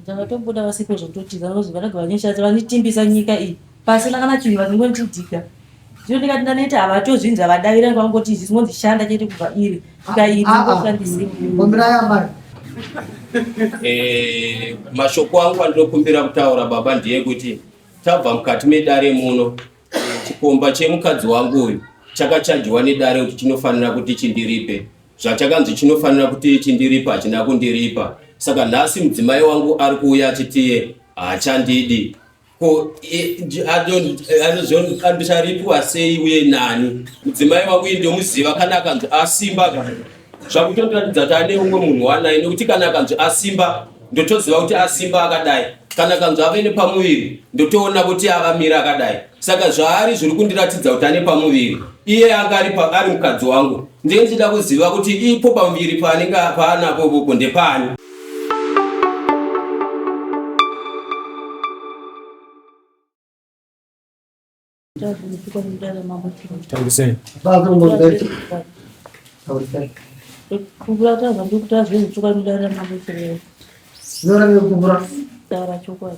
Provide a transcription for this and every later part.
Ndakatobuda vasipo zvototiza nozi vanenge vanyishatsa vanitimbisa nyika iyi pasina kana chinhu vanongondidhika. Zvino ndikati ndaneta havatozvinzi havadavira vangoti izvi zvinonzi shanda chete kubva iri svika iri ngoshandisiwa. Kumbirai amai. Eh, mashoko angu andinokumbira kutaura baba ndeyekuti tabva mukati medare muno chikomba chemukadzi wangu uyu chakachajiwa nedare kuti chinofanira kuti chindiripe zvachakanzi chinofanira kuti chindiripa hachina kundiripa saka nhasi mudzimai wangu ari kuuya achitiye haachandidi ko andicharipiwa sei uye nani mudzimai wangu iyi ndomuziva kana akanzi asimba ka zvakutondiratidza kuti ane umwe munhu wanaye nekuti kana akanzi asimba ndotoziva kuti asimba akadai kana akanzi ave nepamuviri ndotoona kuti avamira akadai saka zvaari zviri kundiratidza kuti ane pamuviri iye anga ari ari mukadzi wangu ndiye ndichida kuziva kuti ipo pamuviri paanenge paanapo ipopo ndepani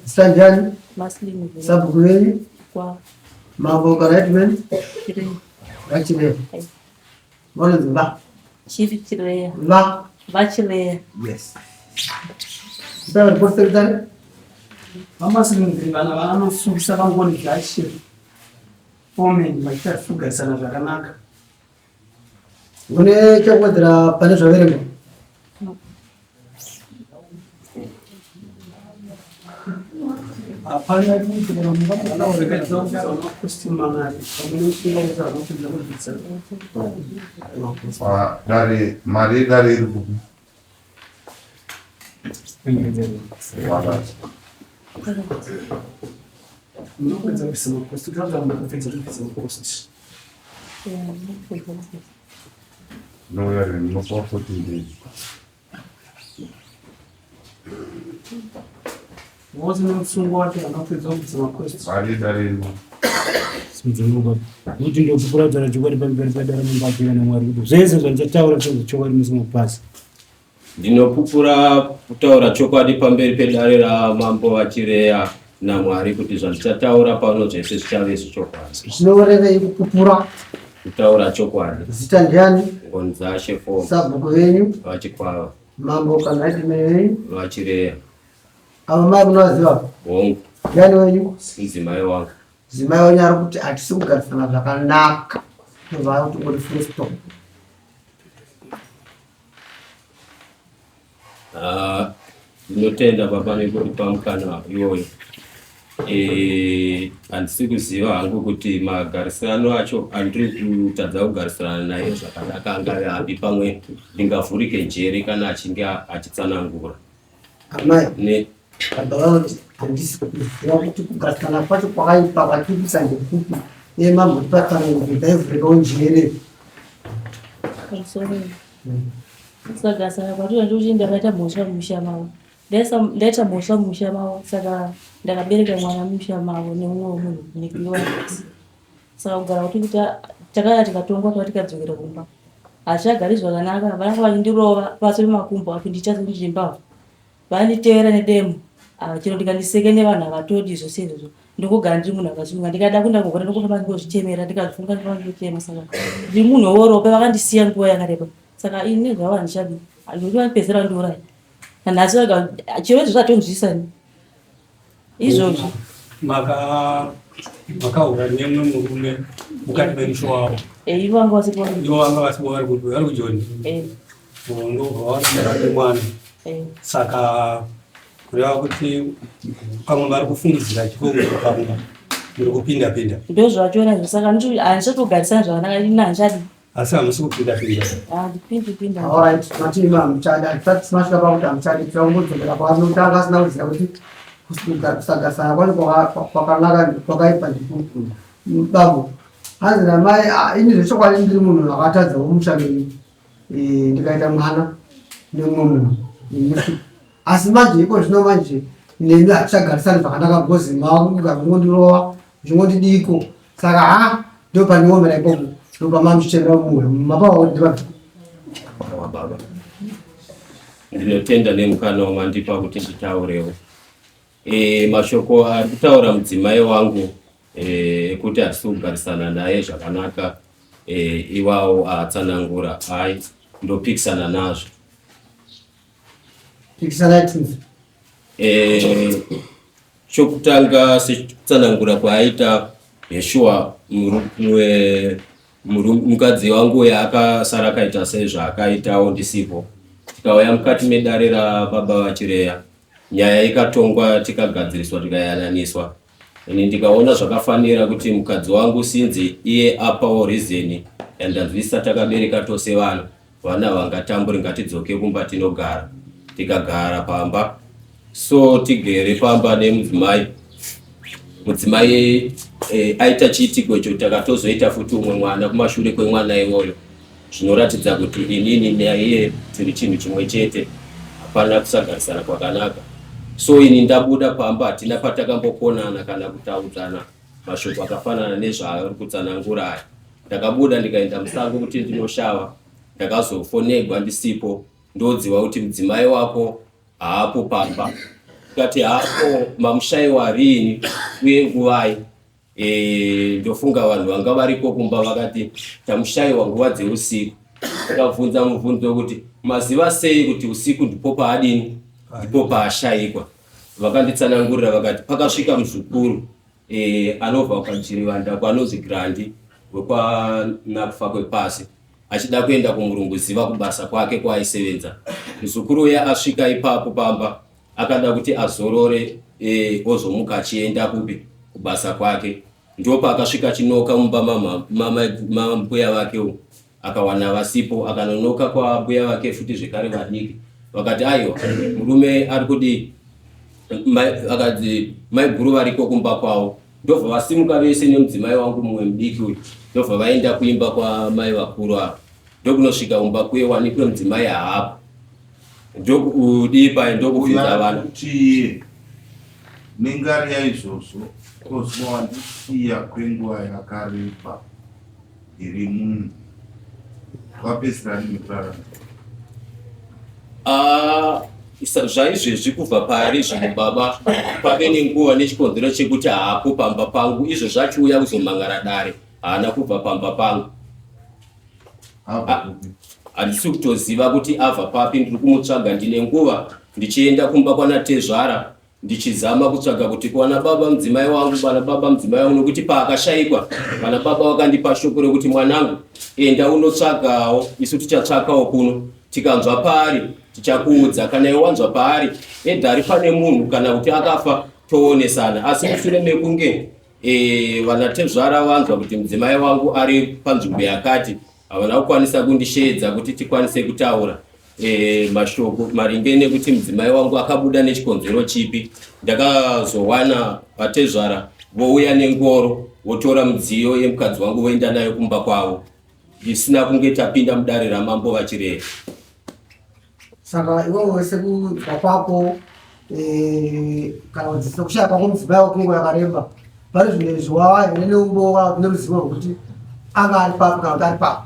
Sanjani, sabhuku venyu, mambo kana headman, vachireya. Vanonzi va. Chief Chireya. Va. VaChireya. Yes. Saka report secretary. VaMasilingiri vana vanosungisa VaNgoni Zashe Foreman vachiita kugarisana zvakanaka. Une chekuwedzera pane zvaverengwa? Hapana kuti kana mungamurekedza makosti mangani pamunosunga kuti anopinda kubvisa. Dare mari yedare iri kupi? Munopedza kubvisa makosti kutaura munopedza kubvisa makosti. Nouya rini munopiwa 14 days. Vose nemusungwa wacho vanopedza kubvisa makosti. Mari yedare iri kupi? Kuti ndopupura kutaura chokwadi pamberi pedare mumbatsira naMwari kuti zvese zvandichataura sezvechokwadi musi mapasi. Ndinopupura kutaura chokwadi pamberi pedare ramambo vaChireya naMwari kuti zvandichataura pano zvese zvichave zvechokwadi. Zvinorevei kupupura? Kutaura chokwadi. Zita ndiani? Ngonzashe Fom. Sabhuku venyu? VaChikwava. Mambo kana headman venyu? VaChireya. Ava mai munovaziva? Hongu. Ndiani wenyu? Mudzimai wangu. Mudzimai wenyu ari kuti hatisi kugarisana zvakanaka. Ndobva kuti ngoti full stop. Ah, ndinotenda baba nekutipa mukana iwoyo. Eh, handisi kuziva hangu kuti magarisirano acho andiri kutadza kugarisirana naye zvakanaka angave api pamwe ndingavhurike njere kana achinge achitsanangura. Amai, Ne, baba vanoti handisi kuziva kuti kugarisana kwacho kwakaipa kwatibisa ndekupi. Iye mambotipa tsanangudzo ndaivhurikawo njere. Sorry. Saka saka kwatiri ndikuti ndakaita mhosva mumusha mavo. Ndaita mhosva mumusha mavo saka ndakabereka mwana mumusha mavo neumwe munhu nekuiwa. Saka kugara kuti kuti takaya tikatongwa kwa tikadzokera kumba. Hazvichagari zvakanaka vananga vachindirova pasi pemakumbo apo ndichazondiri mbavha. Vanditevera nedemo ava chero ndikandiseke nevanhu havatodi zvose izvozvo ndongogara ndiri munhu akasunga ndikada kuenda kugona ndongofamba ndingozvichemera ndikazvifunga ndofamba ndingochema saka ndiri munhu worope vakandisiya nguva yakareba saka ini nezvavo handichadi nokuti vanopedzisira vandiuraya nanhasi vaga chero izvozvo hatonzwisani izvozvo Maka makahura nemwe murume mukati memusha wavo. Eh, ivo vanga vasipo Ivo vanga vasipo vari ku vari kujoni. Eh, Ndobva vatora nemwana. eh. Saka kureva kuti pamwe vari kufungidzira chikongo pamwe muri kupinda pinda. Ndozvachona izvo saka handichatogarisana zvakanaka ini handichadi Asi hamusi kupinda pinda. Handipindi pinda. Alright, matii hamuchadi, hatisati masvika pakuti hamuchadi, tirangodzokera kwaari nokuti anga asina kuziva kuti kusagarisana kwacho kwakanaka kwakaipa ndikupi. Babu, hanzi namai, ah, ini zvechokwadi ndiri munhu akatadzawo musha menyu. Eh, ndikaita mwana nemumwe munhu. Asi manje iko zvino manje nemi hatichagarisani zvakanaka because makugara muchingondirova muchingondidiko saka ha ndopaniomera ipopo ndopamamuchichemera mumwe mapawa kuti ndivabviko. Baba, ndinotenda nemukana wamandipa kuti nditaurewo. E, mashoko ari kutaura mudzimai wangu ekuti hatisi kugarisana naye zvakanaka e, iwawo aatsanangura ai ndopikisana nazvo. Pikisana tinzi. E, chokutanga sekutsanangura kwaaita Yeshua mukadzi wangu uya akasara akaita sezvaakaitawo ndisipo. Tikauya mukati medare rababa vaChireya, nyaya ikatongwa tikagadziriswa tikayananiswa. Ini ndikaona zvakafanira kuti mukadzi wangu sinzi iye apawo reason yandanzwisisa takabereka tose vana, vana vangatamburi ngatidzoke kumba tinogara. Tikagara pamba so tigere pamba nemudzimai mudzimai eh, aita chiitiko icho takatozoita futi umwe mwana kumashure kwemwana iwoyo zvinoratidza kuti inini naiye tiri chinhu chimwe chete hapana kusagarisana kwakanaka so ini ndabuda pamba hatina patakambokonana kana kutaudzana mashoko akafanana nezvaari kutsanangura aya ndakabuda ndikaenda musango kuti ndinoshava ndakazofonegwa ndisipo ndodziwa kuti mudzimai wako haapo pamba tikati haapo mamushaiwa riini uye nguvai e, ndofunga vanhu vanga variko kumba vakati tamushaiwa nguva dzeusiku tikabvunza mubvunzo wekuti maziva sei kuti usiku ndipo paadini ndipo paashaikwa vakanditsanangurira vakati pakasvika muzukuru e, anobva kwaJirivanda kwanonzi Grandi wekwaNakufa kwepasi achida kuenda kumurunguziva kubasa kwake kwaaisevenza. Muzukuru uya asvika ipapo pamba akada kuti azorore e, ozomuka achienda kupi kubasa kwake. Ndopaakasvika achinoka mumba mambuya vake umu akawana vasipo akanonoka kwambuya vake futi zvekare vadiki vakati aiwa murume ari kudii akati maiguru variko kumba kwavo ndobva vasimuka vese nemudzimai wangu mumwe mudiki uyu ndobva vaenda kuimba kwamai vakuru ava ndokunosvika kumba kuye wanikwe mudzimai haapo ndokudii paye ndokubvunza vana kuti nengari yaizvozvo kozwa wandisiya kwenguva yakareba iri munhu wapedzisira rini kurarama? Ah, zvaizvezvi kubva pari zvino baba pave nenguva nechikonzero chekuti haapo pamba pangu izvo zvachiuya kuzomangara dare haana kubva pamba pangu handisi kutoziva kuti abva papi ndiri kumutsvaga ndine nguva ndichienda kumba kwanatezvara ndichizama kutsvaga kuti kwana baba mudzimai wangu vana baba mudzimai wangu nokuti paakashaikwa vana baba vakandipa shoko rekuti mwanangu enda unotsvagawo isu tichatsvakawo kuno tikanzwa paari tichakuudza kana iwe wanzwa paari edhari pane munhu kana kuti akafa toonesana asi mushure mekunge e, vanatezvara vanzwa kuti mudzimai wangu ari panzvimbo yakati havana kukwanisa kundisheedza kuti tikwanise kutaura e, mashoko maringe nekuti mudzimai wangu akabuda nechikonzero chipi ndakazowana vatezvara vouya nengoro votora mudziyo yemukadzi wangu voenda nayo kumba kwavo isina kunge tapinda mudare ramambo vachireva Saka iwewe sekubva kwako eh, kana kuti sekushaya kwako mudzimai wako nguva yakareba pari zvino izvi wava here neumbo neruzivo rwekuti anga ari papi kana kuti ari papi?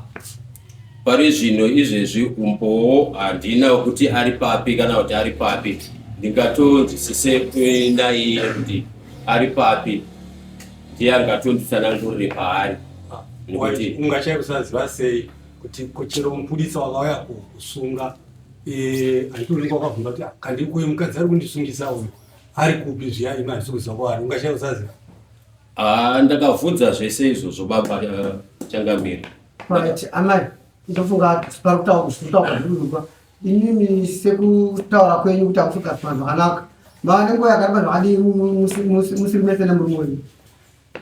Pari zvino izvezvi umbowo handina wekuti ari papi kana kuti ari papi ndingatonzwisise naiye kuti ari papi ndiye angatonditsanangurire paari nekuti ungashaya kusaziva sei kuti chero mupurisa wakauya kusunga eh, handiti unenge wakabvunza kuti ah, kandi uyu mukadzi ari kundisungisa uyu ari kupi zviya imi handisi kuziva kwaari ungashaya kusaziva ah, ndakavhunza zvese izvozvo baba eh, changamire Right, amai ndofunga pari kutaura zvirurukwa inini sekutaura kwenyu kuti hamusi kugadzirana zvakanaka mava nenguva yakareba zvakadii musiri mese nemurume wenyu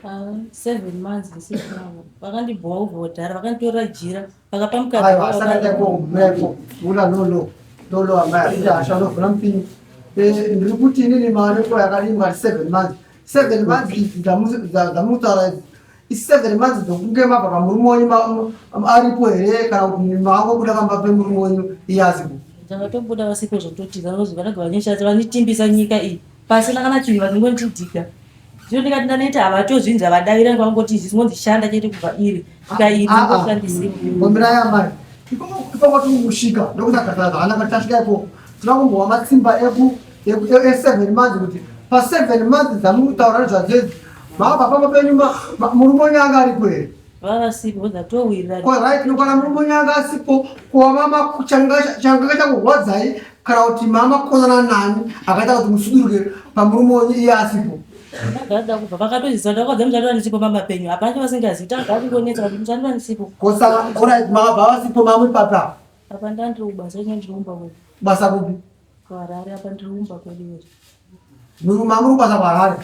Ah, 7 months ndisiri navo vakandibhowa kubhodhara vakanditorera jira vakapa mukadzi aiwa wavo asakaita iko mira iko ula lolo lolo amai asiti hasha unovhura mupinyi Eh, ndiri kuti inini mava nenguva yakadii mukati 7 months 7 months idzi dzamukutaura idzi i7 months dzokunge mabva pamurume wenyu aripo here kana kuti makangobuda pamba pemurume wenyu iye asipo Ndakatobuda vasipo zvototiza vozi vanenge vanyishatsa vanitimbisa nyika iyi pasina kana chinhu vanongondidhiga zvino ndikati ndaneta havatozvinzi havadavira vangoti izvi zvinondishanda chete kubva iri svika iri Ah, ah. ngoshandisiwa Gomirai amai ikoko tiri kusvika ndokusagadzira zvakanaka tasvika ikoko tinoda kumbowa matsimba eku e7 months kuti Pa7 months dzamuri kutaura nezvadzedzi, makabva pamba penyu murume wenyu anga aripo here? Vavasipo vozatowirirana. Ko right, nokana murume wenyu anga asipo, ko mama changa changa chakurwadzai kana kuti mama konana nani akaita kuti musuduruke pamurume wenyu iye asipo? Ndagada kubva vakatoziva ndakadza muchandova ndisipo pamba penyu. Hapana chavasingazivi. Tanga kungonetsa kuti muchandova ndisipo. Ko saka alright, makabva vasipo mamuri papi apa? Apa ndandiri kubasa ino ndiri kumba kwedu. Basa kupi? KuHarare apa ndiri kumba kwedu iwewe. Mamuri kubasa kuHarare?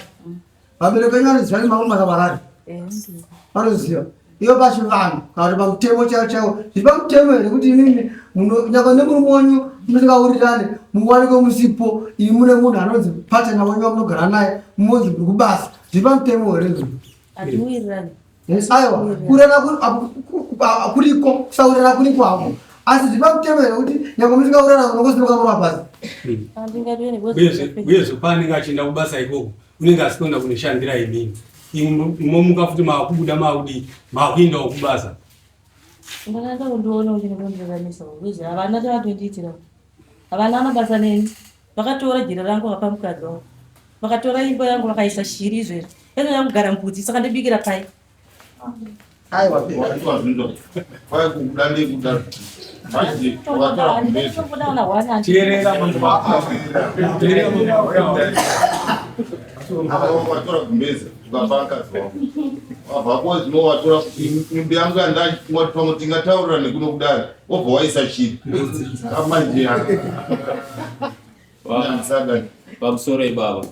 Vabereki venyu vanoziva kuti mamuri kubasa kuHarare? Eh, ndiri. Vanoziva. Iyo pachivanhu kana kuti pamutemo chaiwo chaiwo, zviri pamutemo here kuti imimi nyangwe nemurume wenyu musingawirirane muwanikwe musipo, imi mune munhu anonzi partner wenyu wamunogara naye, munonzi muri kubasa? Zviri pamutemo here izvozvo? Hatiwirirani. Aiwa, kuwirirana kuriko, kusawirirana kuriko hako, asi zviri pamutemo here kuti nyangwe musingawirirana munongosimuka muri mabasa? Handingatweni Uyezve paanenge achienda kubasa ikoko unenge asikuenda kunoshandira imini, momuka futi maakubuda maakudii maakuendawo kubasa. Ndakaenda kundiona kuti ndinondiraramisa because havana chavatondiitira. Havana mabasa neni. Vakatora jira rangu vakapa mukadzi wavo. Vakatora imba yangu vakaisa shiri izvezvi. Yangu kugara mbudzi saka ndibikira pai. Aiwa. Wazvinzwa kwai kukuda ndekuda manje watora gumbezi. Teerera mambo. Teerera mambo. Watora gumbezi ukapa mukadzi wako, wabvapo zvino watora nhumbi yangu yandachifunga kuti pamwe tingataurirane kuno kudare, wobva waisa shiri manje handisada. Pamusoro ibaba.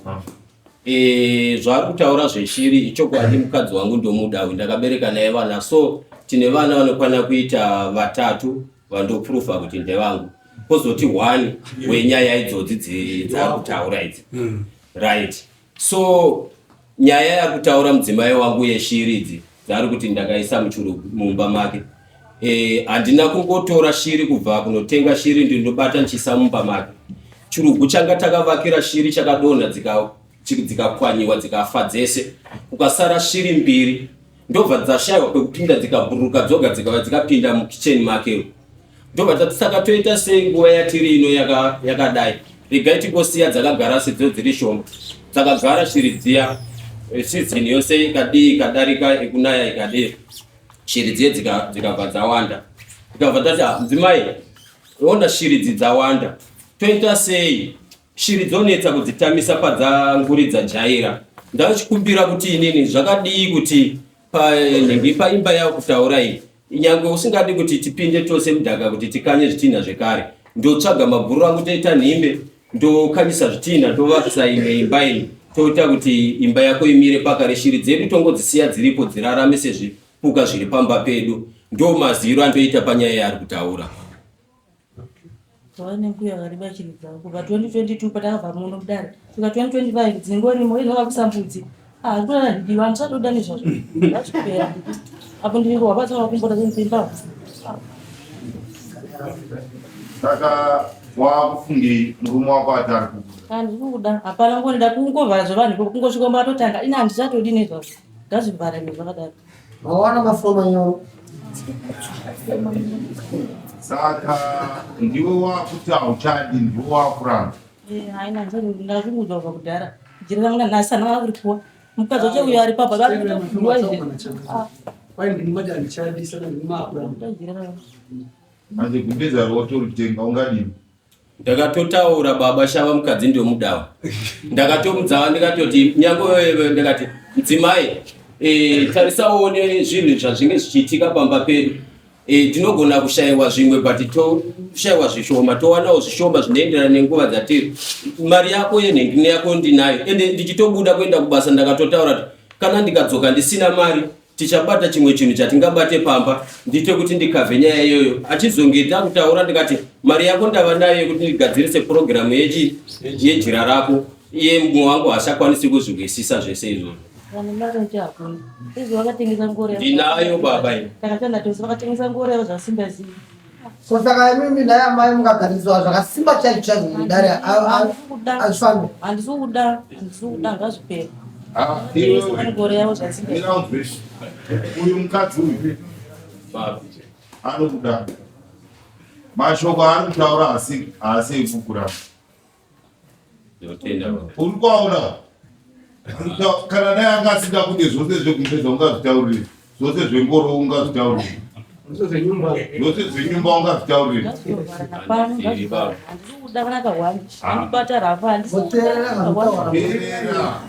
Zvaari kutaura zveshiri ichokwadi. Mukadzi wangu ndomuda uyu, ndakabereka naye vana, so tine vana vanokwana kuita vatatu vandoproofa kuti ndevangu, kwozoti one wenyaya idzodzi dzaari kutaura idzi. Right, so nyaya yakutaura mudzimai wangu yeshiri idzi dzaari kuti ndakaisa muchuru mumba make, handina kungotora shiri kubva kunotenga shiri ndinobata ndichiisa mumba make. Chirugu changa takavakira shiri chakadonha, dzikapwanyiwa dzikafa dzese, kukasara shiri mbiri, ndobva dzashayiwa kwekupinda, dzikabhururuka dzoga dzikauya dzikapinda mukicheni make. Ndobva tati saka toita sei nguva yatiri ino yakadai? Regai tingosiya dzakagara sedzo dziri shoma. Dzakagara shiri dziya season yose ikadii ikadarika, yekunaya ikadii, shiri dziye dzikabva dzawanda. Tikabva tati, "Ah, mudzimai, ona shiri idzi dzawanda, toita sei? Shiri dzonetsa kudzitamisa padzanguri dzajaira. Ndachikumbira kuti inini zvakadii kuti panhingi paimba yavo kutaura iyi, nyange usingadi kuti tipinde tose mudhaka kuti tikanye zvitinha zvekare, ndotsvaga mabhuru angu toita nhimbe, ndokanyisa zvitinha, tovakisa imwe imba iyi, toita kuti imba yako imire pakare. Shiri dzedu tongodzisiya dziripo dzirarame sezvipuka zviri pamba pedu." Ndo maziro andoita panyaya yaari kutaura. Vane mbuya vari bachiri dzavo kubva 2022 patakabva muno mudare svika 2025 dzingorimo izvava kusambudzi. Ah, kuna ndidiwa, handisatoda nezvazvo, ngachipera apo. Ndinenge wabatsira kumbota zenzimba. Saka wakufungei murume wako ati ari kukuda? Handiri kuda, hapana ngonida kungovhara zvevanhu ikoko, kungosvika mbatotanga ine handichatodi nezvazvo, ngazvivharane zvakadaro. Mawana mafoma nyoro. Saka ndiwe wakuti hauchadi, ndiwe wakuramba? Haina, ndazvingudzwa kubva kudhara. Jira rangu nanhasi handina kuripuwa. Mukadzi wacho uyo ari papa vari kutokudiwa izvi. Kwai ndinimati handichadi, saka ndinimakuramba. Jira rangu. Manje gumbeza rotoritenga ungadini? Ndakatotaura baba Shava, mukadzi ndomudawa. Ndakatomudzawa ndikatoti nyange ndikati, "Mudzimai, tarisa uone zvinhu zvazvinge zvichiitika pamba pedu. Tinogona kushayiwa zvimwe, but toshayiwa zvishoma, towanawo zvishoma zvinoenderana nenguva dzatiri. Mari yako yenhengini yako ndinayo, ende ndichitobuda kuenda kubasa ndakatotaura kuti kana ndikadzoka ndisina mari tichabata chimwe chinhu chatingabate pamba, ndiite kuti ndikavhe nyaya iyoyo." Achizonge takutaura ndikati, "Mari yako ndava nayo yekuti ndigadzirise purogiramu yejira rako." Iye mumwe wangu haachakwanisi kuzvihwisisa zvese izvozvo. Vanhu mari yacho hakuna izvo, vakatengesa ngoro yavo. Ndinayo baba ini. Takashanda tose, vakatengesa ngoro yavo zvasimba zii. So saka imimi naye amai mukagariswa zvakasimba chaizvo chaizvo mudare, hazvifambi? Handisi kuda, handisi kuda, ngazvipere. Ah, Tengesa ngoro yavo zvasimba. Mira unzwe. Uyu mukadzi uyu Baba. anokuda. Mashoko aari kutaura haasi ekukura. Ndinotenda baba. Uri kuaona? Kana dai anga asinga kude zvose zvekumbeza ungazvitaurire. Zvose zvengoro ungazvitaurire. Zvose zvenyumba ungazvitaurire.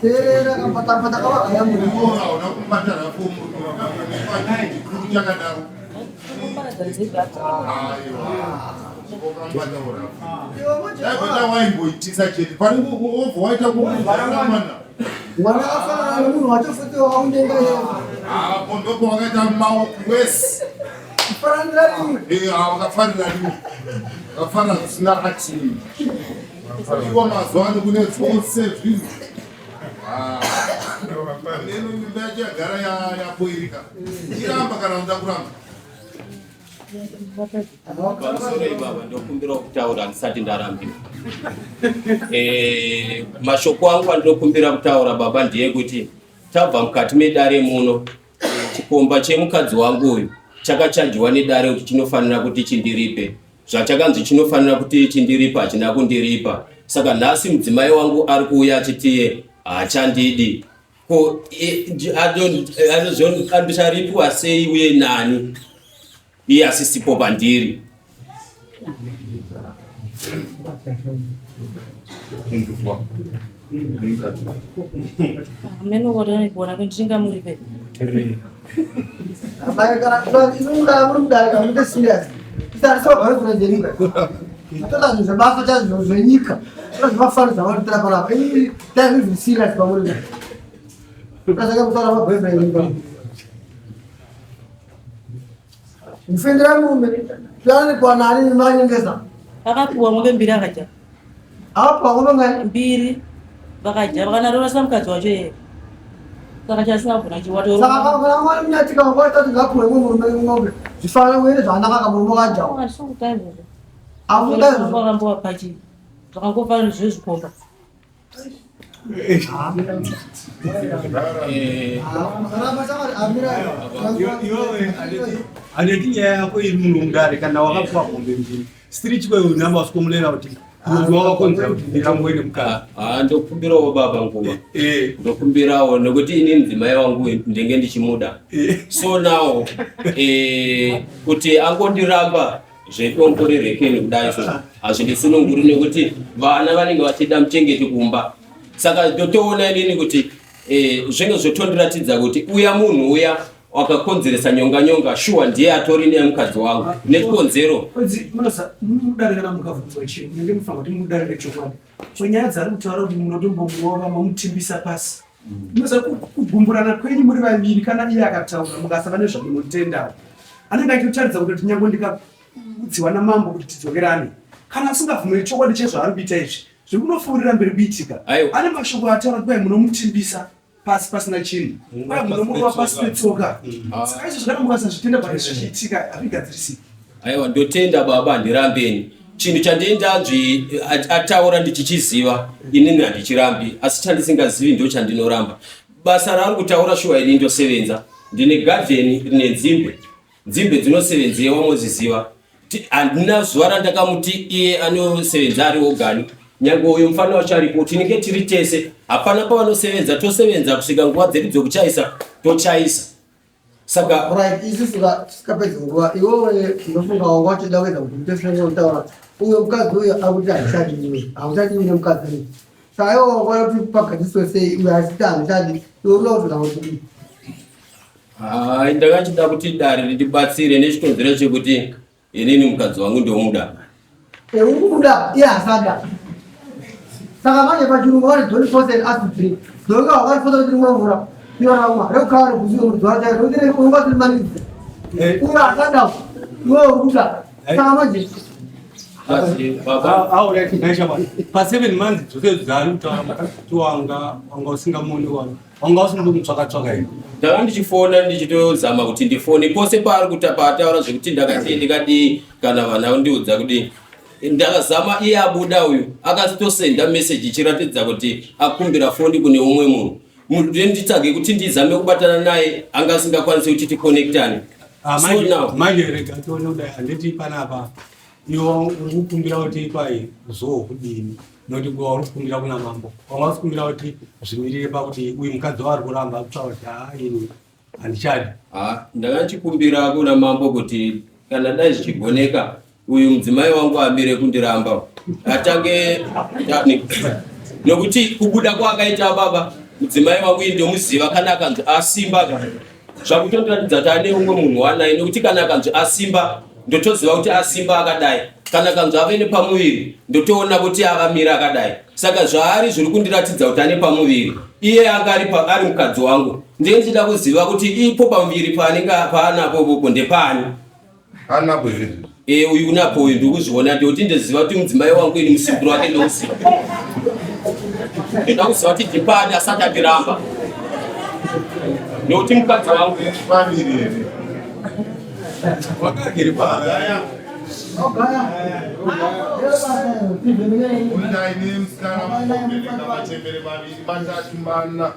Teerera kapatapata kavakayamura. Hauna kumubata rafu murume chakadaro. Aiwa. Waimboitisa chete. Pane wobva waita kumwana. Mwana akafanana nemunhu wacho futi wakaundenga yeye. Apo ndipo wakaita maoko wese. Kufananira rimwe. Eh, wakafanira rimwe. Wakafanira zvisina ati. Iwo mazuva ano kune dzose zvinhu. Ah. Neno nyumba yacho yagara yapoirika. Iramba kana unoda kuramba. Pamusoro baba, ndokumbirawo kutaura ndisati ndarambiwa. Eh, mashoko angu andinokumbira kutaura baba ndeyekuti tabva mukati medare muno, chikomba chemukadzi wangu uyu chakachajiwa nedare kuti chinofanira kuti chindiripe. Zvachakanzi chinofanira kuti chindiripa hachina kundiripa. Saka nhasi mudzimai wangu ari kuuya achiti haachandidi. Ko andicharipiwa sei uye nani iye asisipo pandiri? Ameno kuona kuti ndingamuripe. Amai kana inoda muri mudare kana muite serious. Tisarisa boyfriend yenyika. Toda zvinhu zvebasa chaizvo zvenyika. Toda zvemafano zvavanotora panapa. Ini dai zviri serious pamuri. Ukasaka kutaura maboyfriend yenyika. Mufendera murume. Tuyani kwana ani manyengeza. Akapuwa mombe mbiri akadya. Akapuwa mombe ngani? Mbiri. Vakadya vakanaroresa mukadzi wacho yeye. Saka chasina kubvuna chiwato. Saka kana mwana munyatika wakati kuti ngapuwe murume ng'ombe. Zvifanana uye zvakanaka kamurume kajawo. Handisi izvozvo. Afuta izvozvo. Wakambowapa chii? Zvakangofanana zvezvikomba. Handiti nyaya yako iri muno mudare kana wakapuwa mombe mbiri siri chikweyo unamba wasikomulera kuti munhu wakakonzera kuti ndiramwe nemukadzi. Ah, ndokumbirawo baba nguva ndokumbirawo nekuti ini mudzimai wangu ndenge ndichimuda so now kuti angondiramba zvedombo rerekeni kudai so hazvindisununguri nekuti vana vanenge vachida muchengeti kumba saka ndotoona inini kuti zvinge zvotondiratidza kuti uya munhu uya wakakonzeresa nyonga nyonga shuwa ndiye atori nemukadzi wangu nechikonzero mudare kana mukabvunzwa chii munenge mufanira kuti mudarire chokwadi so nyaya dzaari kutaura kuti munotombomurova mamutimbisa pasi munoziva kugumburana kwenyu muri vaviri kana iye akataura mukasava nezvamunotendawo anenge achitotaridza kutoti nyange ndikaudziwa namambo kuti tidzokerane kana asingabvumiri chokwadi chezvaari kuita izvi zviri kunofurira mberi kuitika ane mashoko ataura kuti kwai munomutimbisa pasi pasina chinhu kwai munomurova pasi petsoka saka izvo zvakana mukasazvitenda pane zvichiitika hazvigadzirisiki Aiwa ndotenda baba handirambeni chinhu chandiendanzvi ataura ndichichiziva inini handichirambi asi chandisingazivi ndo chandinoramba basa raari kutaura shuwa ini ndosevenza ndine gadheni rine nzimbe nzimbe dzinosevenzewa moziziva handina zuva randakamuti iye anosevenza ari ogani nyange uyo mufana wacho aripo tinenge tiri tese hapana pavanosevenza tosevenza kusvika nguva dzedu dzekuchaisa tochaisa saka right isusu tisikapedzi nguva iwewe unofunga wanga uchida kuedza kuti uite senge utaura uyo mukadzi uyo akuti handichadi hauchadiwi nemukadzi uyu saka iwe wakaona kuti pagadziswe sei uyo achiti handichadi iwe unoda kuti kuti Hai, ndakachida kuti dare rindibatsire nechikonzero chekuti inini mukadzi wangu ndomuda. Urikuda iye asada saka manje pachirungu vati don't force an ass to drink donga wakatifosa kuti rimwe mvura iwe ramwa rekukava rekuziva kuti zuva chairo kuti unga tiri maningi uyo asada iwe urikuda saka manje Pa7 months dzose dzaari kutaura mukadzi wanga wanga usingamuoni wanga wanga usindomutsvaka tsvaka here? Ndanga ndichifona ndichitozama kuti ndifone pose paari kuta paataura zvekuti ndakadii ndikadii kana vana ndiudza kudii ndakazama iye abuda uyu akatosenda meseji ichiratidza kuti akumbira foni kune umwe munhu nditsvage kuti ndizame kubatana naye anga asingakwanisi kuti ticonnectane. Ah, So manje now manje rega tione kudai handiti panapa iwe uri kukumbira kuti ipai zvookudini. Nokuti kuwa uri kukumbira kuna mambo, wanga usikumbira kuti zvimirire pakuti uyu mukadzi waari kuramba kutaura kuti haa ini handichadi. Ah, ndakachikumbira kuna mambo kuti kana dai zvichigoneka uyu mudzimai wangu amire kundiramba atange nokuti kubuda kwaakaita baba mudzimai wangu iyi ndomuziva kana akanzi asimba ka zvakutondiratidza kuti ane umwe munhu wanaye nokuti kana akanzi asimba ndotoziva kuti asimba akadai kana akanzi ave nepamuviri ndotoona kuti akamira akadai saka zvaari zviri kundiratidza kuti ane pamuviri iye anga ari ari mukadzi wangu ndiye ndichida kuziva kuti ipo pamuviri paanenge paanapo popo ndepani Anapo izvezvi. Eh, uyu unapo uyu ndikuzviona ndikuti ndiziva kuti mudzimai wangu ini musimbiro wake ndouziva ndoda kuziva kuti ndipani asati andiramba nekuti mukadzi wangu Paviri here? Wakagere pa Gaya. Undai nemusikana mubereka machembere maviri matatu mana.